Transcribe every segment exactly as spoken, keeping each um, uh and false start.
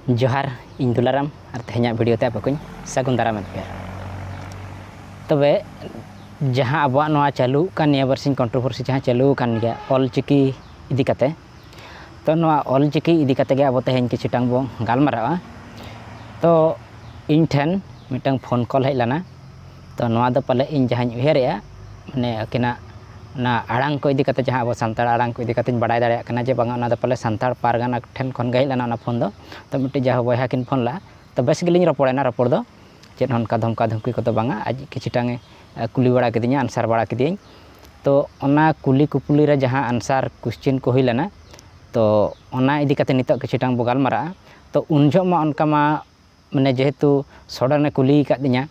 ᱡᱚᱦᱟᱨ, ᱤᱧ ᱫᱩᱞᱟᱨᱟᱢ ᱟᱨ ᱛᱮᱦᱮᱧᱟᱜ ᱵᱷᱤᱰᱤᱭᱳ ᱛᱮ ᱟᱯᱮ ᱠᱚᱧ ᱥᱟᱹᱜᱩᱱ ᱫᱟᱨᱟᱢᱮᱫ ᱯᱮᱭᱟ᱾ ᱛᱚᱵᱮ ᱡᱟᱦᱟᱸ ᱟᱵᱚᱣᱟᱜ ᱱᱚᱣᱟ ᱪᱟᱹᱞᱩᱜ ᱠᱟᱱ, ᱱᱤᱭᱟᱹ ᱵᱟᱨᱥᱤᱧ ᱠᱚᱱᱴᱨᱳᱵᱷᱟᱨᱥᱤ ᱡᱟᱦᱟᱸ ᱪᱟᱹᱞᱩ ᱟᱠᱟᱱ ᱜᱮᱭᱟ ᱚᱞ ᱪᱤᱠᱤ ᱤᱫᱤ ᱠᱟᱛᱮ, ᱛᱚ ᱱᱚᱣᱟ ᱚᱞ ᱪᱤᱠᱤ ᱤᱫᱤ ᱠᱟᱛᱮ ᱜᱮ ᱟᱵᱚ ᱛᱮᱦᱮᱧ ᱠᱤᱪᱷᱩᱴᱟᱝ ᱵᱚ ᱜᱟᱞᱢᱟᱨᱟᱜᱼᱟ᱾ ᱛᱚ ᱤᱧ ᱴᱷᱮᱱ ᱢᱤᱫᱴᱟᱝ ᱯᱷᱳᱱ ᱠᱚᱞ ᱦᱮᱡ ᱞᱮᱱᱟ᱾ ᱛᱚ ᱱᱚᱣᱟ ᱫᱚ ᱯᱟᱞᱮ ᱤᱧ ᱡᱟᱦᱟᱸᱧ ᱩᱭᱦᱟᱹᱨᱮᱜᱼᱟ, ᱢᱟᱱᱮ ᱟᱹᱠᱤᱱᱟᱜ ᱚᱱᱟ ᱟᱲᱟᱝ ᱠᱚ ᱤᱫᱤ ᱠᱟᱛᱮ, ᱡᱟᱦᱟᱸ ᱟᱵᱚ ᱥᱟᱱᱛᱟᱲ ᱟᱲᱟᱝ ᱠᱚ ᱤᱫᱤ ᱠᱟᱛᱮᱧ ᱵᱟᱲᱟᱭ ᱫᱟᱲᱮᱭᱟᱜ ᱠᱟᱱᱟ ᱡᱮ ᱵᱟᱝᱟ, ᱚᱱᱟ ᱫᱚ ᱯᱟᱞᱮ ᱥᱟᱱᱛᱟᱲ ᱯᱟᱨᱜᱟᱱᱟ ᱴᱷᱮᱱ ᱠᱷᱚᱱ ᱜᱮ ᱦᱮᱡ ᱞᱮᱱᱟ ᱚᱱᱟ ᱯᱷᱳᱱ ᱫᱚ᱾ ᱛᱚ ᱢᱤᱫᱴᱤᱡ ᱡᱟᱦᱳ ᱵᱚᱭᱦᱟ ᱠᱤᱱ ᱯᱷᱳᱱ ᱞᱮᱫᱼᱟ, ᱛᱚ ᱵᱮᱥ ᱜᱮᱞᱤᱧ ᱨᱚᱯᱚᱲᱮᱱᱟ ᱨᱚᱯᱚᱲ ᱫᱚ, ᱪᱮᱫ ᱦᱚᱸ ᱚᱱᱠᱟ ᱫᱷᱚᱢᱠᱟ ᱫᱷᱚᱢᱠᱤ ᱠᱚᱫᱚ ᱵᱟᱝᱟ᱾ ᱟᱡ ᱠᱤᱪᱷᱩᱴᱟᱝ ᱮ, ᱮ, ᱠᱩᱞᱤ ᱵᱟᱲᱟ ᱠᱤᱫᱤᱧᱟ, ᱟᱱᱥᱟᱨ ᱵᱟᱲᱟ ᱠᱤᱫᱤᱭᱟᱹᱧ᱾ ᱛᱚ ᱚᱱᱟ ᱠᱩᱞᱤ ᱠᱩᱯᱩᱞᱤ ᱨᱮ ᱡᱟᱦᱟᱸ ᱟᱱᱥᱟᱨ ᱠᱩᱥᱪᱮᱱ ᱠᱚ ᱦᱩᱭ ᱞᱮᱱᱟ, ᱛᱚ ᱚᱱᱟ ᱤᱫᱤ ᱠᱟᱛᱮ ᱱᱤᱛᱚᱜ ᱠᱤᱪᱷᱩᱴᱟᱝ ᱵᱚ ᱜᱟᱞᱢᱟᱨᱟᱜᱼᱟ᱾ ᱛᱚ ᱩᱱ ᱡᱚᱦᱚᱜ ᱢᱟ ᱚᱱᱠᱟ ᱢᱟ, ᱢᱟᱱᱮ ᱡᱮᱦᱮᱛᱩ ᱥᱚᱰᱚᱱᱮ ᱠᱩᱞᱤ ᱟᱠᱟᱫᱤᱧᱟ,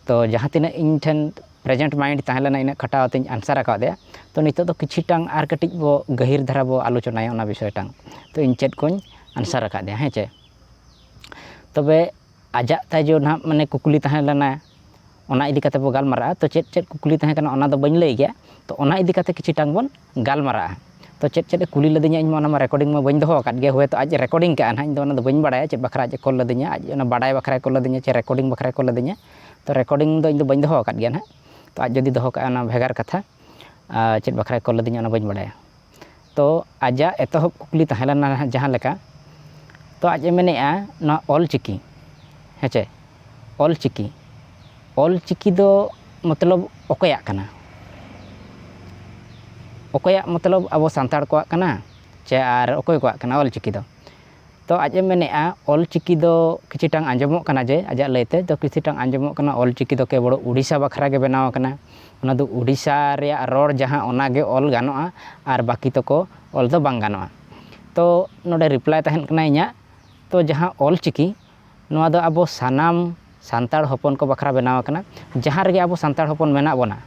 ᱛᱚ ᱡᱟᱦᱟᱸ ᱛᱤᱱᱟᱹᱜ ᱤᱧ ᱴᱷᱮᱱ ᱯᱨᱮᱡᱮᱱᱴ ᱢᱟᱭᱤᱱᱰ ᱛᱟᱦᱮᱸ ᱞᱮᱱᱟ, ᱤᱱᱟᱹᱜ ᱠᱷᱟᱴᱟᱣ ᱟᱛᱮᱧ ᱟᱱᱥᱟᱨ ᱟᱠᱟᱫᱮᱭᱟ᱾ ᱛᱚ ᱱᱤᱛᱚᱜ ᱫᱚ ᱠᱤᱪᱷᱩᱴᱟᱝ ᱟᱨ ᱠᱟᱹᱴᱤᱡ ᱵᱚ ᱜᱟᱹᱦᱤᱨ ᱫᱷᱟᱨᱟ ᱵᱚ ᱟᱞᱳᱪᱚᱱᱟᱭᱟ ᱚᱱᱟ ᱵᱤᱥᱚᱭ ᱴᱟᱝ᱾ ᱛᱚ ᱤᱧ ᱪᱮᱫ ᱠᱚᱧ ᱟᱱᱥᱟᱨ ᱟᱠᱟᱫᱮᱭᱟ, ᱦᱮᱸ ᱪᱮ? ᱛᱚᱵᱮ ᱟᱡᱟᱜ ᱛᱟᱭ ᱡᱮ ᱱᱟᱦᱟᱜ ᱢᱟᱱᱮ ᱠᱩᱠᱞᱤ ᱛᱟᱦᱮᱸ ᱞᱮᱱᱟ, ᱚᱱᱟ ᱤᱫᱤ ᱠᱟᱛᱮ ᱵᱚ ᱜᱟᱞᱢᱟᱨᱟᱜᱼᱟ᱾ ᱛᱚ ᱪᱮᱫ ᱪᱮᱫ ᱠᱩᱠᱞᱤ ᱛᱟᱦᱮᱸ ᱠᱟᱱᱟ, ᱚᱱᱟ ᱫᱚ ᱵᱟᱹᱧ ᱞᱟᱹᱭ ᱜᱮᱭᱟ᱾ ᱛᱚ ᱚᱱᱟ ᱤᱫᱤ ᱠᱟᱛᱮ ᱠᱤᱪᱷᱩᱴᱟᱝ ᱵᱚᱱ ᱜᱟᱞᱢᱟᱨᱟᱜᱼᱟ᱾ ᱛᱚ ᱪᱮᱫ ᱪᱮᱫ ᱮ ᱠᱩᱞᱤ ᱞᱮᱫᱤᱧᱟ, ᱤᱧ ᱢᱟ ᱚᱱᱟ ᱢᱟ ᱨᱮᱠᱚᱨᱰᱤᱝ ᱢᱟ ᱵᱟᱹᱧ ᱫᱚᱦᱚ ᱟᱠᱟᱫ ᱜᱮᱭᱟ, ᱦᱳᱭᱛᱳ ᱟᱡ ᱮ ᱨᱮᱠᱚᱨᱰᱤᱝ ᱠᱟᱜᱼᱟ ᱱᱟᱦᱟᱜ, ᱤᱧ ᱫᱚ ᱚᱱᱟ ᱫᱚ ᱵᱟᱹᱧ ᱵᱟᱲᱟᱭᱟ ᱪᱮᱫ ᱵᱟᱠᱷᱨᱟ ᱟᱡ ᱮ ᱠᱚᱞ ᱞᱮᱫᱤᱧᱟ, ᱟᱡ ᱚᱱᱟ ᱵᱟᱰᱟᱭ ᱵᱟᱠᱷᱨᱟᱭ ᱠᱚᱞ ᱞᱮᱫᱤᱧᱟ ᱪᱮ ᱨᱮᱠᱚᱨᱰᱤᱝ ᱵᱟᱠᱷᱨᱟᱭ ᱠᱚᱞ ᱞᱮᱫᱤᱧᱟ᱾ ᱛᱚ ᱨᱮᱠᱚᱨᱰᱤᱝ ᱫᱚ ᱤᱧ ᱫᱚ ᱵᱟᱹᱧ ᱫᱚᱦᱚ ᱟᱠᱟᱫ ᱜᱮᱭᱟ ᱱᱟᱦᱟᱜ, ᱛᱚ ᱟᱡ ᱡᱩᱫᱤ ᱫᱚᱦᱚ ᱠᱟᱜᱼᱟ ᱚᱱᱟ ᱵᱷᱮᱜᱟᱨ ᱠᱟᱛᱷᱟ, ᱟᱨ ᱪᱮᱫ ᱵᱟᱠᱷᱨᱟᱭ ᱠᱚᱞ ᱞᱮᱫᱤᱧᱟ ᱚᱱᱟ ᱵᱟᱹᱧ ᱵᱟᱲᱟᱭᱟ᱾ ᱛᱚ ᱟᱡᱟᱜ ᱮᱛᱚᱦᱚᱵ ᱠᱩᱠᱞᱤ ᱛᱟᱦᱮᱸ ᱞᱮᱱᱟ ᱱᱟᱦᱟᱜ ᱡᱟᱦᱟᱸ ᱞᱮᱠᱟ, ᱛᱚ ᱟᱡ ᱮ ᱢᱮᱱᱮᱫᱼᱟ ᱱᱚᱣᱟ ᱚᱞ ᱪᱤᱠᱤ, ᱦᱮᱸ ᱪᱮ, ᱚᱞ ᱪᱤᱠᱤ, ᱚᱞ ᱪᱤᱠᱤ ᱫᱚ ᱢᱚᱛᱞᱚᱵ ᱚᱠᱚᱭᱟᱜ ᱠᱟᱱᱟ? ᱚᱠᱚᱭᱟᱜ ᱢᱚᱛᱞᱚᱵ ᱟᱵᱚ ᱥᱟᱱᱛᱟᱲ ᱠᱚᱣᱟᱜ ᱠᱟᱱᱟ ᱪᱮ ᱟᱨ ᱚᱠᱚᱭ ᱠᱚᱣᱟᱜ ᱠᱟᱱᱟ ᱚᱞ ᱪᱤᱠᱤ ᱫᱚ? ᱛᱚ ᱟᱡ ᱮ ᱢᱮᱱᱮᱫᱼᱟ ᱚᱞ ᱪᱤᱠᱤ ᱫᱚ ᱠᱤᱪᱷᱩᱴᱟᱝ ᱟᱸᱡᱚᱢᱚᱜ ᱠᱟᱱᱟ ᱡᱮ, ᱟᱡᱟᱜ ᱞᱟᱹᱭᱛᱮ ᱫᱚ ᱠᱤᱪᱷᱩᱴᱟᱝ ᱟᱸᱡᱚᱢᱚᱜ ᱠᱟᱱᱟ ᱚᱞ ᱪᱤᱠᱤ ᱫᱚ ᱠᱮᱵᱚᱞ ᱩᱰᱤᱥᱟ ᱵᱟᱠᱷᱨᱟ ᱜᱮ ᱵᱮᱱᱟᱣ ᱟᱠᱟᱱᱟ, ᱚᱱᱟ ᱫᱚ ᱩᱰᱤᱥᱟ ᱨᱮᱭᱟᱜ ᱨᱚᱲ ᱡᱟᱦᱟᱸ, ᱚᱱᱟ ᱜᱮ ᱚᱞ ᱜᱟᱱᱚᱜᱼᱟ ᱟᱨ ᱵᱟᱹᱠᱤ ᱛᱚᱠᱚ ᱚᱞ ᱫᱚ ᱵᱟᱝ ᱜᱟᱱᱚᱜᱼᱟ᱾ ᱛᱚ ᱱᱚᱰᱮ ᱨᱤᱯᱞᱟᱭ ᱛᱟᱦᱮᱱ ᱠᱟᱱᱟ ᱤᱧᱟᱹᱜ, ᱛᱚ ᱡᱟᱦᱟᱸ ᱚᱞ ᱪᱤᱠᱤ, ᱱᱚᱣᱟ ᱫᱚ ᱟᱵᱚ ᱥᱟᱱᱟᱢ ᱥᱟᱱᱛᱟᱲ ᱦᱚᱯᱚᱱ ᱠᱚ ᱵᱟᱠᱷᱨᱟ ᱵᱮᱱᱟᱣ ᱟᱠᱟᱱᱟ᱾ ᱡᱟᱦᱟᱸ ᱨᱮᱜᱮ ᱟᱵᱚ ᱥᱟᱱᱛᱟᱲ ᱦᱚᱯᱚᱱ ᱢᱮᱱᱟᱜ ᱵᱚᱱᱟ,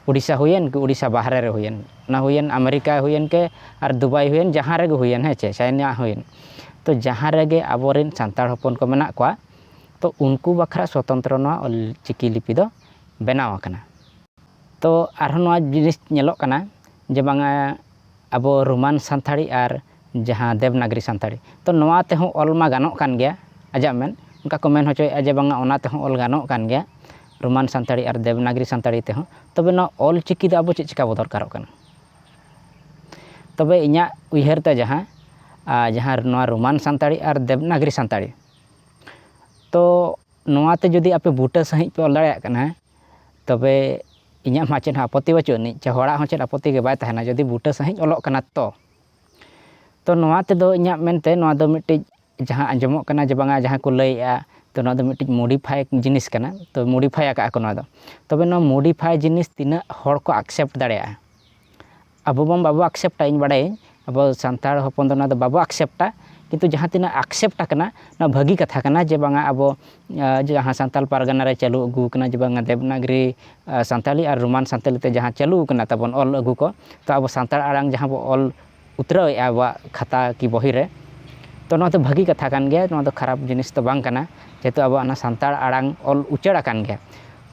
ᱩᱰᱤᱥᱟ ᱦᱩᱭᱮᱱ ᱠᱤ ᱩᱰᱤᱥᱟ ᱵᱟᱦᱨᱮ ᱨᱮ ᱦᱩᱭᱮᱱ, ᱚᱱᱟ ᱦᱩᱭᱮᱱ ᱟᱢᱮᱨᱤᱠᱟ ᱦᱩᱭᱮᱱ ᱠᱮ ᱟᱨ ᱫᱩᱵᱟᱭ ᱦᱩᱭᱮᱱ, ᱡᱟᱦᱟᱸ ᱨᱮᱜᱮ ᱦᱩᱭᱮᱱ, ᱦᱮᱸ ᱪᱮ, ᱪᱟᱭᱱᱟ ᱦᱩᱭᱮᱱ, ᱛᱚ ᱡᱟᱦᱟᱸ ᱨᱮᱜᱮ ᱟᱵᱚᱨᱮᱱ ᱥᱟᱱᱛᱟᱲ ᱦᱚᱯᱚᱱ ᱠᱚ ᱢᱮᱱᱟᱜ ᱠᱚᱣᱟ, ᱛᱚ ᱩᱱᱠᱩ ᱵᱟᱠᱷᱨᱟ ᱥᱚᱛᱚᱱᱛᱨᱚ ᱱᱚᱣᱟ ᱚᱞ ᱪᱤᱠᱤ ᱞᱤᱯᱤ ᱫᱚ ᱵᱮᱱᱟᱣ ᱟᱠᱟᱱᱟ᱾ ᱛᱚ ᱟᱨᱦᱚᱸ ᱱᱚᱣᱟ ᱡᱤᱱᱤᱥ ᱧᱮᱞᱚᱜ ᱠᱟᱱᱟ ᱡᱮ ᱵᱟᱝᱟ ᱟᱵᱚ ᱨᱳᱢᱟᱱ ᱥᱟᱱᱛᱟᱲᱤ ᱟᱨ ᱡᱟᱦᱟᱸ ᱫᱮᱵᱽᱱᱟᱜᱽᱨᱤ ᱥᱟᱱᱛᱟᱲᱤ᱾ ᱛᱚ ᱱᱚᱣᱟ ᱛᱮᱦᱚᱸ ᱚᱞ ᱢᱟ ᱜᱟᱱᱚᱜ ᱠᱟᱱ ᱜᱮᱭᱟ, ᱟᱡᱟᱜ ᱢᱮᱱ ᱚᱱᱠᱟ ᱠᱚ ᱢᱮᱱ ᱦᱚᱪᱚᱭᱮᱫᱼᱟ ᱡᱮ ᱵᱟᱝᱟ ᱚᱱᱟ ᱛᱮᱦᱚᱸ ᱚᱞ ᱜᱟᱱᱚᱜ ᱠᱟᱱ ᱜᱮᱭᱟ, ᱨᱳᱢᱟᱱ ᱥᱟᱱᱛᱟᱲᱤ ᱟᱨ ᱫᱮᱵᱽᱱᱟᱜᱽᱨᱤ ᱥᱟᱱᱛᱟᱲᱤ ᱛᱮᱦᱚᱸ᱾ ᱛᱚᱵᱮ ᱱᱚᱣᱟ ᱚᱞ ᱪᱤᱠᱤ ᱫᱚ ᱟᱵᱚ ᱪᱮᱫ ᱪᱤᱠᱟ ᱵᱚ ᱫᱚᱨᱠᱟᱨᱚᱜ ᱠᱟᱱᱟ? ᱛᱚᱵᱮ ᱤᱧᱟᱹᱜ ᱩᱭᱦᱟᱹᱨ ᱛᱮ ᱡᱟᱦᱟᱸ, ᱟᱨ ᱡᱟᱦᱟᱸ ᱱᱚᱣᱟ ᱨᱳᱢᱟᱱ ᱥᱟᱱᱛᱟᱲᱤ ᱟᱨ ᱫᱮᱵᱽᱱᱟᱜᱽᱨᱤ ᱥᱟᱱᱛᱟᱲᱤ, ᱛᱚ ᱱᱚᱣᱟ ᱛᱮ ᱡᱩᱫᱤ ᱟᱯᱮ ᱵᱩᱴᱟᱹ ᱥᱟᱺᱦᱤᱡ ᱯᱮ ᱚᱞ ᱫᱟᱲᱮᱭᱟᱜ ᱠᱟᱱᱟ, ᱛᱚᱵᱮ ᱤᱧᱟᱹᱜ ᱢᱟ ᱪᱮᱫ ᱦᱚᱸ ᱟᱯᱚᱛᱛᱤ ᱵᱟᱹᱪᱩᱜ ᱟᱹᱱᱤᱡ, ᱪᱮ ᱦᱚᱲᱟᱜ ᱦᱚᱸ ᱪᱮᱫ ᱟᱯᱚᱛᱛᱤ ᱜᱮ ᱵᱟᱭ ᱛᱟᱦᱮᱱᱟ, ᱡᱩᱫᱤ ᱵᱩᱴᱟᱹ ᱥᱟᱺᱦᱤᱡ ᱚᱞᱚᱜ ᱠᱟᱱᱟ ᱛᱚ᱾ ᱛᱚ ᱱᱚᱣᱟ ᱛᱮᱫᱚ ᱤᱧᱟᱹᱜ ᱢᱮᱱᱛᱮ ᱱᱚᱣᱟ ᱫᱚ ᱢᱤᱫᱴᱤᱡ ᱡᱟᱦᱟᱸ ᱟᱸᱡᱚᱢᱚᱜ ᱠᱟᱱᱟ ᱡᱮ ᱵᱟᱝᱟ ᱡᱟᱦᱟᱸ ᱠᱚ ᱞᱟᱹᱭᱮᱫᱼᱟ, ᱛᱚ ᱱᱚᱣᱟ ᱫᱚ ᱢᱤᱫᱴᱤᱡ ᱢᱚᱰᱤᱯᱷᱟᱭ ᱡᱤᱱᱤᱥ ᱠᱟᱱᱟ᱾ ᱛᱚ ᱢᱚᱰᱤᱯᱷᱟᱭ ᱟᱠᱟᱫᱼᱟ ᱠᱚ ᱱᱚᱣᱟ ᱫᱚ᱾ ᱛᱚᱵᱮ ᱱᱚᱣᱟ ᱢᱚᱰᱤᱯᱷᱟᱭ ᱡᱤᱱᱤᱥ ᱛᱤᱱᱟᱹᱜ ᱦᱚᱲ ᱠᱚ ᱟᱠᱥᱮᱯᱴ ᱫᱟᱲᱮᱭᱟᱜᱼᱟ? ᱟᱵᱚ ᱢᱟ ᱵᱟᱵᱚ ᱟᱠᱥᱮᱯᱴᱟ, ᱤᱧ ᱵᱟᱲᱟᱭᱟᱹᱧ, ᱟᱵᱚ ᱥᱟᱱᱛᱟᱲ ᱦᱚᱯᱚᱱ ᱫᱚ ᱱᱚᱣᱟ ᱫᱚ ᱵᱟᱵᱚ ᱟᱠᱥᱮᱯᱴᱟ, ᱠᱤᱱᱛᱩ ᱡᱟᱦᱟᱸ ᱛᱤᱱᱟᱹᱜ ᱟᱠᱥᱮᱯᱴ ᱟᱠᱟᱱᱟ, ᱱᱚᱣᱟ ᱵᱷᱟᱹᱜᱤ ᱠᱟᱛᱷᱟ ᱠᱟᱱᱟ ᱡᱮ ᱵᱟᱝᱟ ᱟᱵᱚ, ᱟᱸ, ᱡᱟᱦᱟᱸ ᱥᱟᱱᱛᱟᱲ ᱯᱟᱨᱜᱟᱱᱟ ᱨᱮ ᱪᱟᱹᱞᱩ ᱟᱹᱜᱩ ᱟᱠᱟᱱᱟ ᱡᱮ ᱵᱟᱝᱟ ᱫᱮᱵᱽᱱᱟᱜᱽᱨᱤ, ᱟᱸ, ᱥᱟᱱᱛᱟᱲᱤ ᱟᱨ ᱨᱳᱢᱟᱱ ᱥᱟᱱᱛᱟᱲᱤ ᱛᱮ ᱡᱟᱦᱟᱸ ᱪᱟᱹᱞᱩ ᱟᱠᱟᱱᱟ ᱛᱟᱵᱚᱱ ᱚᱞ ᱟᱹᱜᱩ ᱠᱚ, ᱛᱚ ᱟᱵᱚ ᱥᱟᱱᱛᱟᱲ ᱟᱲᱟᱝ ᱡᱟᱦᱟᱸ ᱵᱚ ᱚᱞ ᱩᱛᱨᱟᱹᱣᱮᱫᱼᱟ ᱟᱵᱚᱣᱟᱜ ᱠᱷᱟᱛᱟ ᱠᱤ ᱵᱚᱦᱤ ᱨᱮ, ᱛᱚ ᱱᱚᱣᱟ ᱫᱚ ᱵᱷᱟᱹᱜᱤ ᱠᱟᱛᱷᱟ ᱠᱟᱱ ᱜᱮᱭᱟ, ᱱᱚᱣᱟ ᱫᱚ ᱠᱷᱟᱨᱟᱯ ᱡᱤᱱᱤᱥ ᱫᱚ ᱵᱟᱝ ᱠᱟᱱᱟ, ᱡᱮᱦᱮᱛᱩ ᱟᱵᱚᱣᱟᱜ ᱚᱱᱟ ᱥᱟᱱᱛᱟᱲ ᱟᱲᱟᱝ ᱚᱞ ᱩᱪᱟᱹᱲ ᱟᱠᱟᱱ ᱜᱮᱭᱟ᱾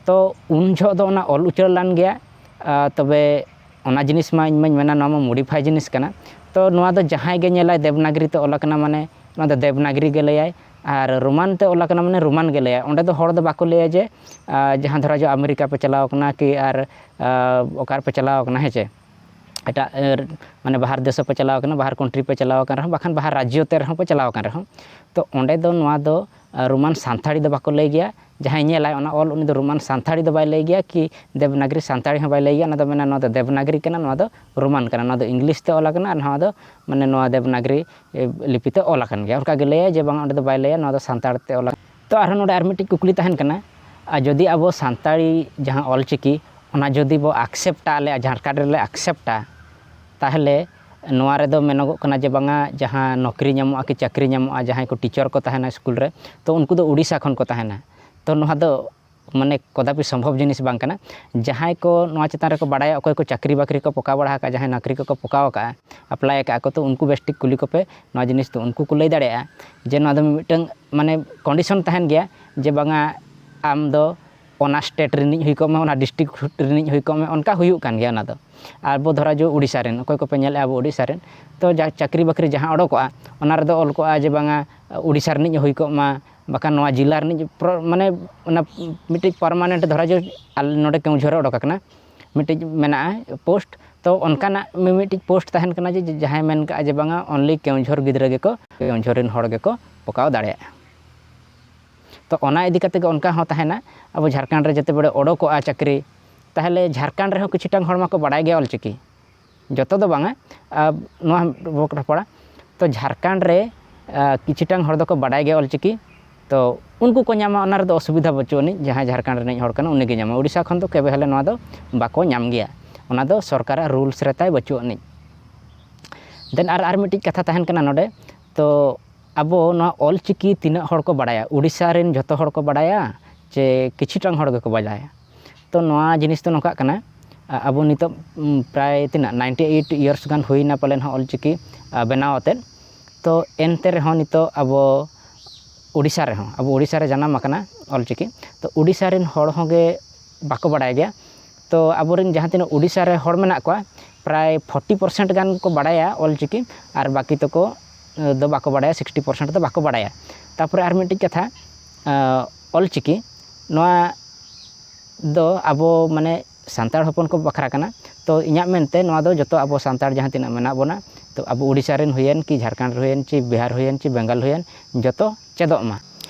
ᱛᱚ ᱩᱱ ᱡᱚᱦᱚᱜ ᱫᱚ ᱚᱱᱟ ᱚᱞ ᱩᱪᱟᱹᱲ ᱞᱮᱱ ᱜᱮᱭᱟ, ᱟᱸ, ᱛᱚᱵᱮ ᱚᱱᱟ ᱡᱤᱱᱤᱥ ᱢᱟ ᱤᱧ ᱢᱟᱧ ᱢᱮᱱᱟ ᱱᱚᱣᱟ ᱢᱟ ᱢᱚᱰᱤᱯᱷᱟᱭ ᱡᱤᱱᱤᱥ ᱠᱟᱱᱟ᱾ ᱛᱚ ᱱᱚᱣᱟ ᱫᱚ ᱡᱟᱦᱟᱸᱭ ᱜᱮ ᱧᱮᱞᱟᱭ ᱫᱮᱵᱽᱱᱟᱜᱽᱨᱤ ᱛᱮ ᱚᱞ ᱟᱠᱟᱱᱟ ᱢᱟᱱᱮ ᱱᱚᱣᱟ ᱫᱚ ᱫᱮᱵᱽᱱᱟᱜᱽᱨᱤ ᱜᱮ ᱞᱟᱹᱭᱟᱭ, ᱟᱨ ᱨᱳᱢᱟᱱ ᱛᱮ ᱚᱞ ᱟᱠᱟᱱᱟ ᱢᱟᱱᱮ ᱨᱳᱢᱟᱱ ᱜᱮ ᱞᱟᱹᱭᱟᱭ᱾ ᱚᱸᱰᱮ ᱫᱚ ᱦᱚᱲ ᱫᱚ ᱵᱟᱠᱚ ᱞᱟᱹᱭᱟ ᱡᱮ, ᱟᱸ, ᱡᱟᱦᱟᱸ ᱫᱷᱚᱨᱟ ᱡᱮ ᱟᱢᱮᱨᱤᱠᱟ ᱯᱮ ᱪᱟᱞᱟᱣ ᱠᱟᱱᱟ ᱠᱤ ᱟᱨ, ᱟᱸ, ᱚᱠᱟ ᱨᱮᱯᱮ ᱪᱟᱞᱟᱣ ᱠᱟᱱᱟ, ᱦᱮᱸ ᱪᱮ? ᱮᱴᱟᱜ, ᱮᱨ, ᱢᱟᱱᱮ ᱵᱟᱦᱟᱨ ᱫᱮᱥ ᱦᱚᱸᱯᱮ ᱪᱟᱞᱟᱣ ᱠᱟᱱᱟ, ᱵᱟᱦᱟᱨ ᱠᱚᱱᱴᱨᱤ ᱯᱮ ᱪᱟᱞᱟᱣ ᱟᱠᱟᱱ ᱨᱮᱦᱚᱸ, ᱵᱟᱠᱷᱟᱱ ᱵᱟᱦᱟᱨ ᱨᱟᱡᱽᱡᱚ ᱛᱮ ᱨᱮᱦᱚᱸ ᱯᱮ ᱪᱟᱞᱟᱣ ᱟᱠᱟᱱ ᱨᱮᱦᱚᱸ, ᱛᱚ ᱚᱸᱰᱮ ᱫᱚ ᱱᱚᱣᱟ ᱫᱚ, ᱟᱸ, ᱨᱳᱢᱟᱱ ᱥᱟᱱᱛᱟᱲᱤ ᱫᱚ ᱵᱟᱠᱚ ᱞᱟᱹᱭ ᱜᱮᱭᱟ᱾ ᱡᱟᱦᱟᱸᱭ ᱧᱮᱞᱟᱭ ᱚᱱᱟ ᱚᱞ, ᱩᱱᱤ ᱫᱚ ᱨᱳᱢᱟᱱ ᱥᱟᱱᱛᱟᱲᱤ ᱫᱚ ᱵᱟᱭ ᱞᱟᱹᱭ ᱜᱮᱭᱟ ᱠᱤ ᱫᱮᱵᱽᱱᱟᱜᱽᱨᱤ ᱥᱟᱱᱛᱟᱲᱤ ᱦᱚᱸ ᱵᱟᱭ ᱞᱟᱹᱭ ᱜᱮᱭᱟ, ᱚᱱᱟ ᱫᱚ ᱢᱮᱱᱟ ᱱᱚᱣᱟ ᱫᱚ ᱫᱮᱵᱽᱱᱟᱜᱽᱨᱤ ᱠᱟᱱᱟ, ᱱᱚᱣᱟ ᱫᱚ ᱨᱳᱢᱟᱱ ᱠᱟᱱᱟ, ᱱᱚᱣᱟ ᱫᱚ ᱤᱝᱞᱤᱥ ᱛᱮ ᱚᱞ ᱟᱠᱟᱱᱟ ᱟᱨ ᱱᱚᱣᱟ ᱫᱚ ᱢᱟᱱᱮ ᱱᱚᱣᱟ ᱫᱮᱵᱽᱱᱟᱜᱽᱨᱤ, ᱮ, ᱞᱤᱯᱤ ᱛᱮ ᱚᱞ ᱟᱠᱟᱱ ᱜᱮᱭᱟ, ᱚᱱᱠᱟ ᱜᱮ ᱞᱟᱹᱭᱟᱭ ᱡᱮ ᱵᱟᱝ ᱚᱸᱰᱮ ᱫᱚ ᱵᱟᱭ ᱞᱟᱹᱭᱟ ᱱᱚᱣᱟ ᱫᱚ ᱥᱟᱱᱛᱟᱲ ᱛᱮ ᱚᱞ ᱟᱠᱟᱱᱟ᱾ ᱛᱚ ᱟᱨᱦᱚᱸ ᱱᱚᱰᱮ ᱟᱨ ᱢᱤᱫᱴᱤᱡ ᱠᱩᱠᱞᱤ ᱛᱟᱦᱮᱱ ᱠᱟᱱᱟ, ᱟᱨ ᱡᱩᱫᱤ ᱟᱵᱚ ᱥᱟᱱᱛᱟᱲᱤ ᱡᱟᱦᱟᱸ ᱚᱞ ᱪᱤᱠᱤ ᱚᱱᱟ ᱡᱩᱫᱤ ᱵᱚ ᱟᱠᱥᱮᱯᱴᱟ, ᱟᱞᱮ ᱡᱷᱟᱲᱠᱷᱚᱸᱰ ᱨᱮᱞᱮ ᱟᱠᱥᱮᱯᱴᱟ, ᱛᱟᱦᱚᱞᱮ ᱱᱚᱣᱟ ᱨᱮᱫᱚ ᱢᱮᱱᱚᱜᱚᱜ ᱠᱟᱱᱟ ᱡᱮ ᱵᱟᱝᱟ ᱡᱟᱦᱟᱸ ᱱᱚᱠᱨᱤ ᱧᱟᱢᱚᱜᱼᱟ ᱠᱤ ᱪᱟᱹᱠᱨᱤ ᱧᱟᱢᱚᱜᱼᱟ, ᱡᱟᱦᱟᱸᱭ ᱠᱚ ᱴᱤᱪᱟᱨ ᱠᱚ ᱛᱟᱦᱮᱱᱟ ᱥᱠᱩᱞ ᱨᱮ, ᱛᱚ ᱩᱱᱠᱩ ᱫᱚ ᱩᱲᱤᱥᱥᱟ ᱠᱷᱚᱱ ᱠᱚ ᱛᱟᱦᱮᱱᱟ᱾ ᱛᱚ ᱱᱚᱣᱟ ᱫᱚ ᱢᱟᱱᱮ ᱠᱚᱫᱟᱯᱤ ᱥᱚᱢᱵᱷᱚᱵ ᱡᱤᱱᱤᱥ ᱵᱟᱝ ᱠᱟᱱᱟ᱾ ᱡᱟᱦᱟᱸᱭ ᱠᱚ ᱱᱚᱣᱟ ᱪᱮᱛᱟᱱ ᱨᱮᱠᱚ ᱵᱟᱲᱟᱭᱟ, ᱚᱠᱚᱭ ᱠᱚ ᱪᱟᱹᱠᱨᱤ ᱵᱟᱹᱠᱨᱤ ᱠᱚ ᱯᱚᱠᱟᱣ ᱵᱟᱲᱟ ᱟᱠᱟᱫᱼᱟ, ᱡᱟᱦᱟᱸᱭ ᱱᱚᱠᱨᱤ ᱠᱚᱠᱚ ᱯᱚᱠᱟᱣ ᱟᱠᱟᱫᱼᱟ, ᱟᱯᱞᱟᱭ ᱟᱠᱟᱫᱼᱟ ᱠᱚ, ᱛᱚ ᱩᱱᱠᱩ ᱵᱮᱥ ᱴᱷᱤᱠ ᱠᱩᱞᱤ ᱠᱚᱯᱮ᱾ ᱱᱚᱣᱟ ᱡᱤᱱᱤᱥ ᱫᱚ ᱩᱱᱠᱩ ᱠᱚ ᱞᱟᱹᱭ ᱫᱟᱲᱮᱭᱟᱜᱼᱟ ᱡᱮ ᱱᱚᱣᱟ ᱫᱚ ᱢᱤᱫᱴᱟᱝ ᱢᱟᱱᱮ ᱠᱚᱱᱰᱤᱥᱚᱱ ᱛᱟᱦᱮᱱ ᱜᱮᱭᱟ ᱡᱮ ᱵᱟᱝᱟ ᱟᱢ ᱫᱚ ᱚᱱᱟ ᱥᱴᱮᱴ ᱨᱤᱱᱤᱡ ᱦᱩᱭ ᱠᱚᱜ ᱢᱮ, ᱚᱱᱟ ᱰᱤᱥᱴᱨᱤᱠᱴ ᱨᱤᱱᱤᱡ ᱦᱩᱭ ᱠᱚᱜ ᱢᱮ, ᱚᱱᱠᱟ ᱦᱩᱭᱩᱜ ᱠᱟᱱ ᱜᱮᱭᱟ᱾ ᱚᱱᱟ ᱫᱚ ᱟᱵᱚ ᱫᱷᱚᱨᱟ ᱡᱚ ᱩᱰᱤᱥᱟ ᱨᱮᱱ, ᱚᱠᱚᱭ ᱠᱚᱯᱮ ᱧᱮᱞᱮᱫᱼᱟ ᱟᱵᱚ ᱩᱰᱤᱥᱟ ᱨᱮᱱ, ᱛᱚ ᱡᱟ ᱪᱟᱹᱠᱨᱤ ᱵᱟᱹᱠᱨᱤ ᱡᱟᱦᱟᱸ ᱚᱰᱚᱠᱚᱜᱼᱟ, ᱚᱱᱟ ᱨᱮᱫᱚ ᱚᱞ ᱠᱚᱜᱼᱟ ᱡᱮ ᱵᱟᱝᱟ ᱩᱰᱤᱥᱟ ᱨᱤᱱᱤᱡ ᱦᱩᱭ ᱠᱚᱜ ᱢᱟ, ᱵᱟᱠᱷᱟᱱ ᱱᱚᱣᱟ ᱡᱮᱞᱟ ᱨᱤᱱᱤᱡ ᱯᱨᱚ-, ᱢᱟᱱᱮ ᱚᱱᱟ ᱢᱤᱫᱴᱤᱡ ᱯᱟᱨᱢᱟᱱᱮᱱᱴ ᱫᱷᱚᱨᱟ ᱡᱚ ᱟᱞᱮ ᱱᱚᱰᱮ ᱠᱮᱣᱚᱱᱡᱷᱚᱨ ᱨᱮ ᱚᱰᱚᱠ ᱟᱠᱟᱱᱟ, ᱢᱤᱫᱴᱤᱡ ᱢᱮᱱᱟᱜᱼᱟ ᱯᱳᱥᱴ, ᱛᱚ ᱚᱱᱠᱟᱱᱟᱜ ᱢᱤᱢᱤᱫᱴᱤᱡ ᱯᱳᱥᱴ ᱛᱟᱦᱮᱱ ᱠᱟᱱᱟ ᱡᱮ ᱡᱟᱦᱟᱸᱭ ᱢᱮᱱ ᱠᱟᱜᱼᱟ ᱡᱮ ᱵᱟᱝᱟ only ᱠᱮᱣᱚᱱᱡᱷᱚᱨ ᱜᱤᱫᱽᱨᱟᱹ ᱜᱮᱠᱚ, ᱠᱮᱣᱚᱱᱡᱷᱚᱨ ᱨᱮᱱ ᱦᱚᱲ ᱜᱮᱠᱚ ᱯᱚᱠᱟᱣ ᱫᱟᱲᱮᱭᱟᱜᱼᱟ᱾ ᱛᱚ ᱚᱱᱟ ᱤᱫᱤ ᱠᱟᱛᱮ ᱜᱮ ᱚᱱᱠᱟ ᱦᱚᱸ ᱛᱟᱦᱮᱱᱟ᱾ ᱟᱵᱚ ᱡᱷᱟᱲᱠᱷᱚᱸᱰ ᱨᱮ ᱡᱮᱛᱮ ᱵᱮᱲᱮ ᱚᱰᱚᱠᱚᱜᱼᱟ ᱪᱟᱹᱠᱨᱤ, ᱛᱟᱦᱚᱞᱮ ᱡᱷᱟᱲᱠᱷᱚᱸᱰ ᱨᱮᱦᱚᱸ ᱠᱤᱪᱷᱩᱴᱟᱝ ᱦᱚᱲ ᱢᱟᱠᱚ ᱵᱟᱲᱟᱭ ᱜᱮᱭᱟ ᱚᱞᱪᱤᱠᱤ, ᱡᱚᱛᱚ ᱫᱚ ᱵᱟᱝᱟ, ᱟᱨ ᱱᱚᱣᱟ ᱵᱚ ᱨᱚᱯᱚᱲᱟ᱾ ᱛᱚ ᱡᱷᱟᱲᱠᱷᱚᱸᱰ ᱨᱮ, ᱟᱨ ᱠᱤᱪᱷᱩᱴᱟᱝ ᱦᱚᱲ ᱫᱚᱠᱚ ᱵᱟᱰᱟᱭ ᱜᱮᱭᱟ ᱚᱞᱪᱤᱠᱤ, ᱛᱚ ᱩᱱᱠᱩ ᱠᱚ ᱧᱟᱢᱟ, ᱚᱱᱟ ᱨᱮᱫᱚ ᱚᱥᱩᱵᱤᱫᱷᱟ ᱵᱟᱹᱪᱩᱜ ᱟᱹᱱᱤᱡ᱾ ᱡᱟᱦᱟᱸᱭ ᱡᱷᱟᱲᱠᱷᱚᱸᱰ ᱨᱤᱱᱤᱡ ᱦᱚᱲ ᱠᱟᱱᱟ, ᱩᱱᱤᱜᱮ ᱧᱟᱢᱟ᱾ ᱩᱰᱤᱥᱟ ᱠᱷᱚᱱ ᱫᱚ ᱠᱮᱵᱮ ᱦᱚᱞᱮ ᱱᱚᱣᱟ ᱫᱚ ᱵᱟᱠᱚ ᱧᱟᱢ ᱜᱮᱭᱟ, ᱚᱱᱟ ᱫᱚ ᱥᱚᱨᱠᱟᱨᱟᱜ ᱨᱩᱞᱥ ᱨᱮ ᱛᱟᱭ ᱵᱟᱹᱪᱩᱜ ᱟᱹᱱᱤᱡ᱾ ᱫᱮᱱ ᱟᱨ, ᱟᱨ ᱢᱤᱫᱴᱤᱡ ᱠᱟᱛᱷᱟ ᱛᱟᱦᱮᱱ ᱠᱟᱱᱟ ᱱᱚᱰᱮ, ᱛᱚ ᱟᱵᱚ ᱱᱚᱣᱟ ᱚᱞᱪᱤᱠᱤ ᱛᱤᱱᱟᱹᱜ ᱦᱚᱲ ᱠᱚ ᱵᱟᱲᱟᱭᱟ? ᱩᱰᱤᱥᱟ ᱨᱮᱱ ᱡᱚᱛᱚ ᱦᱚᱲ ᱠᱚ ᱵᱟᱲᱟᱭᱟ ᱪᱮ ᱠᱤᱪᱷᱩᱴᱟᱝ ᱦᱚᱲ ᱜᱮᱠᱚ ᱵᱟᱲᱟᱭᱟ? ᱛᱚ ᱱᱚᱣᱟ ᱡᱤᱱᱤᱥ ᱫᱚ ᱱᱚᱝᱠᱟᱜ ᱠᱟᱱᱟ, ᱟ-, ᱟᱵᱚ ᱱᱤᱛᱚᱜ, ᱩᱢ, ᱯᱨᱟᱭ ᱛᱤᱱᱟᱹᱜ, ninety eight years ᱜᱟᱱ ᱦᱩᱭᱱᱟ ᱯᱟᱞᱮᱱ ᱦᱚᱸ ᱚᱞᱪᱤᱠᱤ, ᱟ, ᱵᱮᱱᱟᱣ ᱟᱛᱮᱫ᱾ ᱛᱚ ᱮᱱᱛᱮ ᱨᱮᱦᱚᱸ ᱱᱤᱛᱚᱜ ᱟᱵᱚ ᱩᱰᱤᱥᱟ ᱨᱮᱦᱚᱸ, ᱟᱵᱚ ᱩᱰᱤᱥᱟ ᱨᱮ ᱡᱟᱱᱟᱢ ᱟᱠᱟᱱᱟ ᱚᱞᱪᱤᱠᱤ, ᱛᱚ ᱩᱰᱤᱥᱟ ᱨᱮᱱ ᱦᱚᱲ ᱦᱚᱸ ᱜᱮ ᱵᱟᱠᱚ ᱵᱟᱲᱟᱭ ᱜᱮᱭᱟ᱾ ᱛᱚ ᱟᱵᱚᱨᱮᱱ ᱡᱟᱦᱟᱸ ᱛᱤᱱᱟᱹᱜ ᱩᱰᱤᱥᱟ ᱨᱮ ᱦᱚᱲ ᱢᱮᱱᱟᱜ ᱠᱚᱣᱟ, ᱯᱨᱟᱭ forty percent ᱜᱟᱱ ᱠᱚ ᱵᱟᱲᱟᱭᱟ ᱚᱞᱪᱤᱠᱤ, ᱟᱨ ᱵᱟᱹᱠᱤ ᱛᱟᱠᱚ, ᱮ, ᱫᱚ ᱵᱟᱠᱚ ᱵᱟᱲᱟᱭᱟ, sixty percent ᱫᱚ ᱵᱟᱠᱚ ᱵᱟᱲᱟᱭᱟ᱾ ᱛᱟᱨᱯᱚᱨᱮ ᱟᱨ ᱢᱤᱫᱴᱤᱡ ᱠᱟᱛᱷᱟ, ᱮ, ᱚᱞᱪᱤᱠᱤ ᱱᱚᱣᱟ ᱫᱚ ᱟᱵᱚ ᱢᱟᱱᱮ ᱥᱟᱱᱛᱟᱲ ᱦᱚᱯᱚᱱ ᱠᱚ ᱵᱟᱠᱷᱨᱟ ᱠᱟᱱᱟ᱾ ᱛᱚ ᱤᱧᱟᱹᱜ ᱢᱮᱱᱛᱮ ᱱᱚᱣᱟ ᱫᱚ ᱡᱚᱛᱚ ᱟᱵᱚ ᱥᱟᱱᱛᱟᱲ ᱡᱟᱦᱟᱸ ᱛᱤᱱᱟᱹᱜ ᱢᱮᱱᱟᱜ ᱵᱚᱱᱟ, ᱛᱚ ᱟᱵᱚ ᱩᱰᱤᱥᱟ ᱨᱮᱱ ᱦᱩᱭᱮᱱ ᱠᱤ, ᱡᱷᱟᱲᱠᱷᱚᱸᱰ ᱨᱮ ᱦᱩᱭᱮᱱ ᱪᱮ, ᱵᱤᱦᱟᱨ ᱦᱩᱭᱮᱱ ᱪᱮ, ᱵᱮᱝᱜᱟᱞ ᱦᱩᱭᱮᱱ, ᱡᱚᱛᱚ ᱪᱮᱫᱚᱜ ᱢᱟ᱾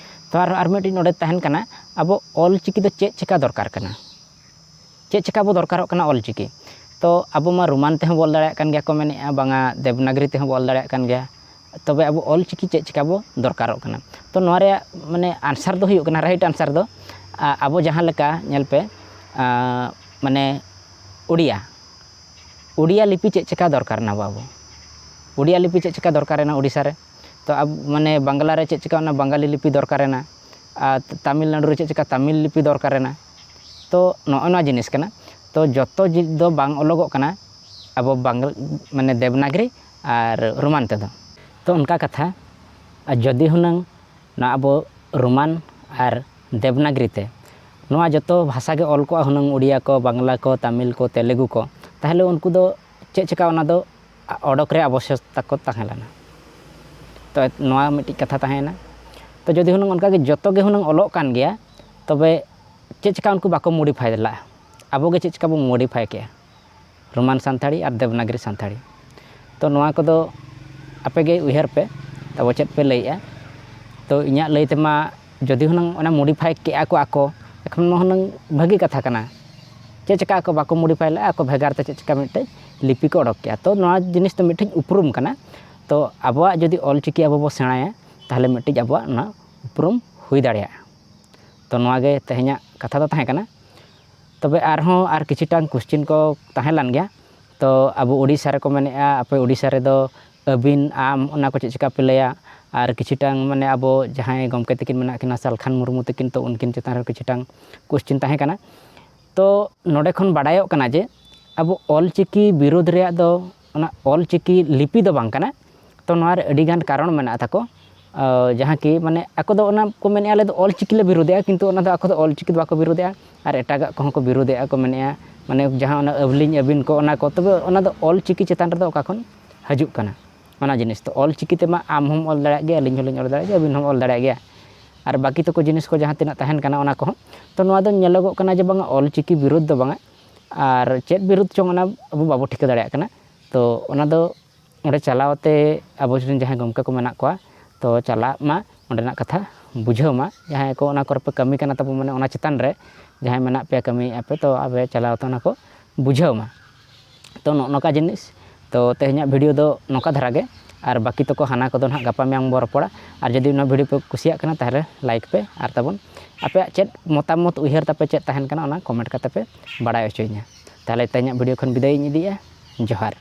ᱛᱚ ᱟᱨ, ᱟᱨ ᱢᱤᱫᱴᱤᱡ ᱱᱚᱰᱮ ᱛᱟᱦᱮᱱ ᱠᱟᱱᱟ, ᱟᱵᱚ ᱚᱞᱪᱤᱠᱤ ᱫᱚ ᱪᱮᱫ ᱪᱮᱠᱟ ᱫᱚᱨᱠᱟᱨ ᱠᱟᱱᱟ? ᱪᱮᱫ ᱪᱮᱠᱟ ᱵᱚ ᱫᱚᱨᱠᱟᱨᱚᱜ ᱠᱟᱱᱟ ᱚᱞᱪᱤᱠᱤ? ᱛᱚ ᱟᱵᱚ ᱢᱟ ᱨᱳᱢᱟᱱ ᱛᱮᱦᱚᱸ ᱵᱚ ᱚᱞ ᱫᱟᱲᱮᱭᱟᱜ ᱠᱟᱱ ᱜᱮᱭᱟ ᱠᱚ ᱢᱮᱱᱮᱫᱼᱟ, ᱵᱟᱝᱟ ᱫᱮᱵᱽᱱᱟᱜᱽᱨᱤ ᱛᱮᱦᱚᱸ ᱵᱚ ᱚᱞ ᱫᱟᱲᱮᱭᱟᱜ ᱠᱟᱱ ᱜᱮᱭᱟ᱾ ᱛᱚᱵᱮ ᱟᱵᱚ ᱚᱞᱪᱤᱠᱤ ᱪᱮᱫ ᱪᱮᱠᱟ ᱵᱚ ᱫᱚᱨᱠᱟᱨᱚᱜ ᱠᱟᱱᱟ? ᱛᱚ ᱱᱚᱣᱟ ᱨᱮᱭᱟᱜ ᱢᱟᱱᱮ answer ᱫᱚ ᱦᱩᱭᱩᱜ ᱠᱟᱱᱟ, right answer ᱫᱚ, ᱟ-, ᱟᱵᱚ ᱡᱟᱦᱟᱸ ᱞᱮᱠᱟ ᱧᱮᱞ ᱯᱮ, ᱟ, ᱢᱟᱱᱮ ᱩᱰᱤᱭᱟ, ᱩᱰᱤᱭᱟ ᱞᱤᱯᱤ ᱪᱮᱫ ᱪᱮᱠᱟ ᱫᱚᱨᱠᱟᱨ ᱱᱟ ᱵᱟᱵᱩ? ᱩᱰᱤᱭᱟ ᱞᱤᱯᱤ ᱪᱮᱫ ᱪᱮᱠᱟ ᱫᱚᱨᱠᱟᱨ ᱮᱱᱟ ᱩᱰᱤᱥᱟ ᱨᱮ? ᱛᱚ ᱟᱵᱚ ᱢᱟᱱᱮ ᱵᱟᱝᱞᱟ ᱨᱮ ᱪᱮᱫ ᱪᱮᱠᱟ ᱚᱱᱟ ᱵᱟᱝᱜᱟᱞᱤ ᱞᱤᱯᱤ ᱫᱚᱨᱠᱟᱨ ᱮᱱᱟ, ᱟᱨ ᱛᱟᱢᱤᱞᱱᱟᱲᱩ ᱨᱮ ᱪᱮᱫ ᱪᱮᱠᱟ ᱛᱟᱢᱤᱞ ᱞᱤᱯᱤ ᱫᱚᱨᱠᱟᱨ ᱮᱱᱟ? ᱛᱚ ᱱᱚᱜᱼᱚ ᱱᱚᱣᱟ ᱡᱤᱱᱤᱥ ᱠᱟᱱᱟ᱾ ᱛᱚ ᱡᱚᱛᱚ ᱡᱤ-, ᱫᱚ ᱵᱟᱝ ᱚᱞᱚᱜᱚᱜ ᱠᱟᱱᱟ ᱟᱵᱚ ᱵᱟᱝᱞᱟ, ᱢᱟᱱᱮ ᱫᱮᱵᱽᱱᱟᱜᱽᱨᱤ ᱟᱨ ᱨᱳᱢᱟᱱ ᱛᱮᱫᱚ᱾ ᱛᱚ ᱚᱱᱠᱟ ᱠᱟᱛᱷᱟ, ᱟᱨ ᱡᱩᱫᱤ ᱦᱩᱱᱟᱹᱝ ᱱᱚᱣᱟ ᱟᱵᱚ ᱨᱳᱢᱟᱱ ᱟᱨ ᱫᱮᱵᱽᱱᱟᱜᱽᱨᱤ ᱛᱮ ᱱᱚᱣᱟ ᱡᱚᱛᱚ ᱵᱷᱟᱥᱟ ᱜᱮ ᱚᱞ ᱠᱚᱜᱼᱟ ᱦᱩᱱᱟᱹᱝ, ᱩᱲᱤᱭᱟ ᱠᱚ, ᱵᱟᱝᱞᱟ ᱠᱚ, ᱛᱟᱢᱤᱞ ᱠᱚ, ᱛᱮᱞᱮᱜᱩ ᱠᱚ, ᱛᱟᱦᱚᱞᱮ ᱩᱱᱠᱩ ᱫᱚ ᱪᱮᱫ ᱪᱮᱠᱟ ᱚᱱᱟ ᱫᱚ ᱚᱰᱚᱠ ᱨᱮᱭᱟᱜ ᱟᱵᱚᱥᱭᱚᱠᱛᱟ ᱠᱚ ᱛᱟᱦᱮᱸ ᱞᱮᱱᱟ᱾ ᱛᱚ ᱱᱚᱣᱟ ᱢᱤᱫᱴᱤᱡ ᱠᱟᱛᱷᱟ ᱛᱟᱦᱮᱸᱭᱮᱱᱟ᱾ ᱛᱚ ᱡᱩᱫᱤ ᱦᱩᱱᱟᱹᱝ ᱚᱱᱠᱟ ᱜᱮ ᱡᱚᱛᱚ ᱜᱮ ᱦᱩᱱᱟᱹᱝ ᱚᱞᱚᱜ ᱠᱟᱱ ᱜᱮᱭᱟ, ᱛᱚᱵᱮ ᱪᱮᱫ ᱪᱮᱠᱟ ᱩᱱᱠᱩ ᱵᱟᱠᱚ modify ᱞᱮᱫᱼᱟ? ᱟᱵᱚ ᱜᱮ ᱪᱮᱫ ᱪᱮᱠᱟ ᱵᱚᱱ modify ᱠᱮᱜᱼᱟ? ᱨᱳᱢᱟᱱ ᱥᱟᱱᱛᱟᱲᱤ ᱟᱨ ᱫᱮᱵᱽᱱᱟᱜᱽᱨᱤ ᱥᱟᱱᱛᱟᱲᱤ᱾ ᱛᱚ ᱱᱚᱣᱟ ᱠᱚᱫᱚ ᱟᱯᱮ ᱜᱮ ᱩᱭᱦᱟᱹᱨ ᱯᱮ, ᱛᱟᱵᱚ ᱪᱮᱫ ᱯᱮ ᱞᱟᱹᱭᱮᱜᱼᱟ᱾ ᱛᱚ ᱤᱧᱟᱹᱜ ᱞᱟᱹᱭ ᱛᱮᱢᱟ ᱡᱩᱫᱤ ᱦᱩᱱᱟᱹᱝ ᱚᱱᱟ modify ᱠᱮᱜᱼᱟ ᱠᱚ ᱟᱠᱚ, ᱮᱱᱠᱷᱟᱱ ᱢᱟ ᱦᱩᱱᱟᱹᱝ ᱵᱷᱟᱹᱜᱤ ᱠᱟᱛᱷᱟ ᱠᱟᱱᱟ᱾ ᱪᱮᱫ ᱪᱮᱠᱟ ᱟᱠᱚ ᱵᱟᱠᱚ modify ᱞᱮᱜᱼᱟ, ᱟᱠᱚ ᱵᱷᱮᱜᱟᱨ ᱛᱮ ᱪᱮᱫ ᱪᱮᱠᱟ ᱢᱤᱫᱴᱮᱡ ᱞᱤᱯᱤ ᱠᱚ ᱚᱰᱚᱠ ᱠᱮᱜᱼᱟ᱾ ᱛᱚ ᱱᱚᱣᱟ ᱡᱤᱱᱤᱥ ᱫᱚ ᱢᱤᱫᱴᱮᱡ ᱩᱯᱨᱩᱢ ᱠᱟᱱᱟ᱾ ᱛᱚ ᱟᱵᱚᱣᱟᱜ ᱡᱩᱫᱤ ᱚᱞ ᱪᱤᱠᱤ ᱟᱵᱚ ᱵᱚ ᱥᱮᱬᱟᱭᱟ, ᱛᱟᱦᱚᱞᱮ ᱢᱤᱫᱴᱤᱡ ᱟᱵᱚᱣᱟᱜ ᱚᱱᱟ ᱩᱯᱨᱩᱢ ᱦᱩᱭ ᱫᱟᱲᱮᱭᱟᱜᱼᱟ᱾ ᱛᱚ ᱱᱚᱣᱟ ᱜᱮ ᱛᱮᱦᱮᱧᱟᱜ ᱠᱟᱛᱷᱟ ᱫᱚ ᱛᱟᱦᱮᱸ ᱠᱟᱱᱟ᱾ ᱛᱚᱵᱮ ᱟᱨᱦᱚᱸ ᱟᱨ ᱠᱤᱪᱷᱩᱴᱟᱝ question ᱠᱚ ᱛᱟᱦᱮᱸ ᱞᱮᱱ ᱜᱮᱭᱟ᱾ ᱛᱚ ᱟᱵᱚ ᱳᱰᱤᱥᱟ ᱨᱮᱠᱚ ᱢᱮᱱᱮᱫᱼᱟ, ᱟᱯᱮ ᱳᱰᱤᱥᱟ ᱨᱮᱫᱚ ᱟᱹᱵᱤᱱ, ᱟᱢ, ᱚᱱᱟ ᱠᱚ ᱪᱮᱫ ᱪᱮᱠᱟ ᱯᱮ ᱞᱟᱹᱭᱟ? ᱟᱨ ᱠᱤᱪᱷᱩᱴᱟᱝ ᱢᱟᱱᱮ ᱟᱵᱚ ᱡᱟᱦᱟᱸᱭ ᱜᱚᱢᱠᱮ ᱛᱟᱹᱠᱤᱱ ᱢᱮᱱᱟᱜ ᱠᱤᱱᱟ, ᱥᱟᱞᱠᱷᱟᱱ ᱢᱩᱨᱢᱩ ᱛᱟᱹᱠᱤᱱ, ᱛᱚ ᱩᱱᱠᱤᱱ ᱪᱮᱛᱟᱱ ᱨᱮ ᱠᱤᱪᱷᱩᱴᱟᱝ question ᱛᱟᱦᱮᱸ ᱠᱟᱱᱟ᱾ ᱛᱚ ᱱᱚᱰᱮ ᱠᱷᱚᱱ ᱵᱟᱰᱟᱭᱚᱜ ᱠᱟᱱᱟ ᱡᱮ ᱟᱵᱚ ᱚᱞ ᱪᱤᱠᱤ ᱵᱤᱨᱳᱫᱷ ᱨᱮᱭᱟᱜ ᱫᱚ ᱚᱱᱟ ᱚᱞ ᱪᱤᱠᱤ ᱞᱤᱯᱤ ᱫᱚ ᱵᱟᱝ ᱠᱟᱱᱟ᱾ ᱛᱚ ᱱᱚᱣᱟ ᱨᱮ ᱟᱹᱰᱤ ᱜᱟᱱ ᱠᱟᱨᱚᱱ ᱢᱮᱱᱟᱜ ᱛᱟᱠᱚ᱾ ᱟᱨ ᱡᱟᱦᱟᱸ ᱠᱤ ᱢᱟᱱᱮ ᱟᱠᱚ ᱫᱚ ᱚᱱᱟ ᱠᱚ ᱢᱮᱱᱮᱫᱼᱟ, "ᱟᱞᱮ ᱫᱚ ᱚᱞ ᱪᱤᱠᱤ ᱞᱮ ᱵᱤᱨᱳᱫᱷᱮᱜᱼᱟ", ᱠᱤᱱᱛᱩ ᱚᱱᱟ ᱫᱚ ᱟᱠᱚ ᱫᱚ ᱚᱞ ᱪᱤᱠᱤ ᱫᱚ ᱵᱟᱠᱚ ᱵᱤᱨᱳᱫᱷᱮᱜᱼᱟ᱾ ᱟᱨ ᱮᱴᱟᱜᱟᱜ ᱠᱚᱦᱚᱸ ᱠᱚ ᱵᱤᱨᱳᱫᱷᱮᱜᱼᱟ ᱠᱚ ᱢᱮᱱᱮᱫᱼᱟ, ᱢᱟᱱᱮ ᱡᱟᱦᱟᱸ ᱚᱱᱟ ᱟᱹᱵᱽᱞᱤᱧ ᱟᱹᱵᱤᱱ ᱠᱚ, ᱚᱱᱟ ᱠᱚ, ᱛᱚᱵᱮ ᱚᱱᱟ ᱫᱚ ᱚᱞ ᱪᱤᱠᱤ ᱪᱮᱛᱟᱱ ᱨᱮᱫᱚ ᱚᱠᱟ ᱠᱷᱚᱱ ᱦᱤᱡᱩᱜ ᱠᱟᱱᱟ ᱚᱱᱟ ᱡᱤᱱᱤᱥ? ᱛᱚ ᱚᱞ ᱪᱤᱠᱤ ᱛᱮᱢᱟ ᱟᱢ ᱦᱚᱸᱢ ᱚᱞ ᱫᱟᱲᱮᱭᱟᱜ ᱜᱮᱭᱟ, ᱟᱹᱞᱤᱧ ᱦᱚᱸᱞᱤᱧ ᱚᱞ ᱫᱟᱲᱮᱭᱟᱜ ᱜᱮᱭᱟ, ᱟᱹᱵᱤᱱ ᱦᱚᱸᱢ ᱚᱞ ᱫᱟᱲᱮᱭᱟᱜ ᱜᱮᱭᱟ᱾ ᱟᱨ ᱵᱟᱹᱠᱤ ᱛᱟᱠᱚ ᱡᱤᱱᱤᱥ ᱠᱚ ᱡᱟᱦᱟᱸ ᱛᱤᱱᱟᱹᱜ ᱛᱟᱦᱮᱱ ᱠᱟᱱᱟ ᱚᱱᱟ ᱠᱚᱦᱚᱸ, ᱛᱚ ᱱᱚᱣᱟ ᱫᱚ ᱧᱮᱞᱚᱜᱚᱜ ᱠᱟᱱᱟ ᱡᱮ ᱵᱟᱝᱟ, ᱚᱞ ᱪᱤᱠᱤ ᱵᱤᱨᱳᱫᱷ ᱫᱚ ᱵᱟᱝᱟ, ᱟᱨ ᱪᱮᱫ ᱵᱤᱨᱳᱫᱷ ᱪᱚᱝ ᱚᱱᱟ ᱟᱵᱚ ᱵᱟᱵᱚ ᱴᱷᱤᱠᱟᱹ ᱫᱟᱲᱮᱭᱟᱜ ᱠᱟᱱᱟ᱾ ᱛᱚ ᱚᱱᱟ ᱫᱚ ᱚᱸᱰᱮ ᱪᱟᱞᱟᱣ ᱛᱮ ᱟᱵᱚ ᱨᱮᱱ ᱡᱟᱦᱟᱸᱭ ᱜᱚᱢᱠᱮ ᱠᱚ ᱢᱮᱱᱟᱜ ᱠᱚᱣᱟ, ᱛᱚ ᱪᱟᱞᱟᱜ ᱢᱟ, ᱚᱸᱰᱮᱱᱟᱜ ᱠᱟᱛᱷᱟ ᱵᱩᱡᱷᱟᱹᱣ ᱢᱟ᱾ ᱡᱟᱦᱟᱸᱭ ᱠᱚ ᱚᱱᱟ ᱠᱚᱨᱮ ᱯᱮ ᱠᱟᱹᱢᱤ ᱠᱟᱱᱟ ᱛᱟᱵᱚ, ᱢᱟᱱᱮ ᱚᱱᱟ ᱪᱮᱛᱟᱱ ᱨᱮ ᱡᱟᱦᱟᱸᱭ ᱢᱮᱱᱟᱜ ᱯᱮᱭᱟ, ᱠᱟᱹᱢᱤᱭᱮᱫᱼᱟ ᱯᱮ, ᱛᱚ ᱟᱯᱮ ᱪᱟᱞᱟᱣ ᱛᱮ ᱚᱱᱟ ᱠᱚ ᱵᱩᱡᱷᱟᱹᱣ ᱢᱟ᱾ ᱛᱚ ᱱᱚᱜᱼᱚ ᱱᱚᱝᱠᱟ ᱡᱤᱱᱤᱥ᱾ ᱛᱚ ᱛᱮᱦᱮᱧᱟᱜ video ᱫᱚ ᱱᱚᱝᱠᱟ ᱫᱷᱟᱨᱟ ᱜᱮ, ᱟᱨ ᱵᱟᱹᱠᱤ ᱛᱟᱠᱚ ᱦᱟᱱᱟ ᱠᱚᱫᱚ ᱱᱟᱦᱟᱜ ᱜᱟᱯᱟ ᱢᱮᱭᱟᱝ ᱵᱚᱱ ᱨᱚᱯᱚᱲᱟ᱾ ᱟᱨ ᱡᱩᱫᱤ ᱱᱚᱣᱟ video ᱯᱮ ᱠᱩᱥᱤᱭᱟᱜ ᱠᱟᱱᱟ, ᱛᱟᱦᱚᱞᱮ like ᱯᱮ, ᱟᱨ ᱛᱟᱵᱚᱱ ᱟᱯᱮᱭᱟᱜ ᱪᱮᱫ ᱢᱚᱛᱟᱢᱚᱛ, ᱩᱭᱦᱟᱹᱨ ᱛᱟᱯᱮ ᱪᱮᱫ ᱛᱟᱦᱮᱱ ᱠᱟᱱᱟ, ᱚᱱᱟ comment ᱠᱟᱛᱮ ᱯᱮ ᱵᱟᱲᱟᱭ ᱦᱚᱪᱚᱧᱟ᱾ ᱛᱟᱦᱚᱞᱮ ᱛᱮᱦᱮᱧᱟᱜ video ᱠᱷᱚᱱ ᱵᱤᱫᱟᱹᱭ ᱤᱧ ᱤᱫᱤᱭᱮᱫᱼᱟ᱾ ᱡᱚᱦᱟᱨ᱾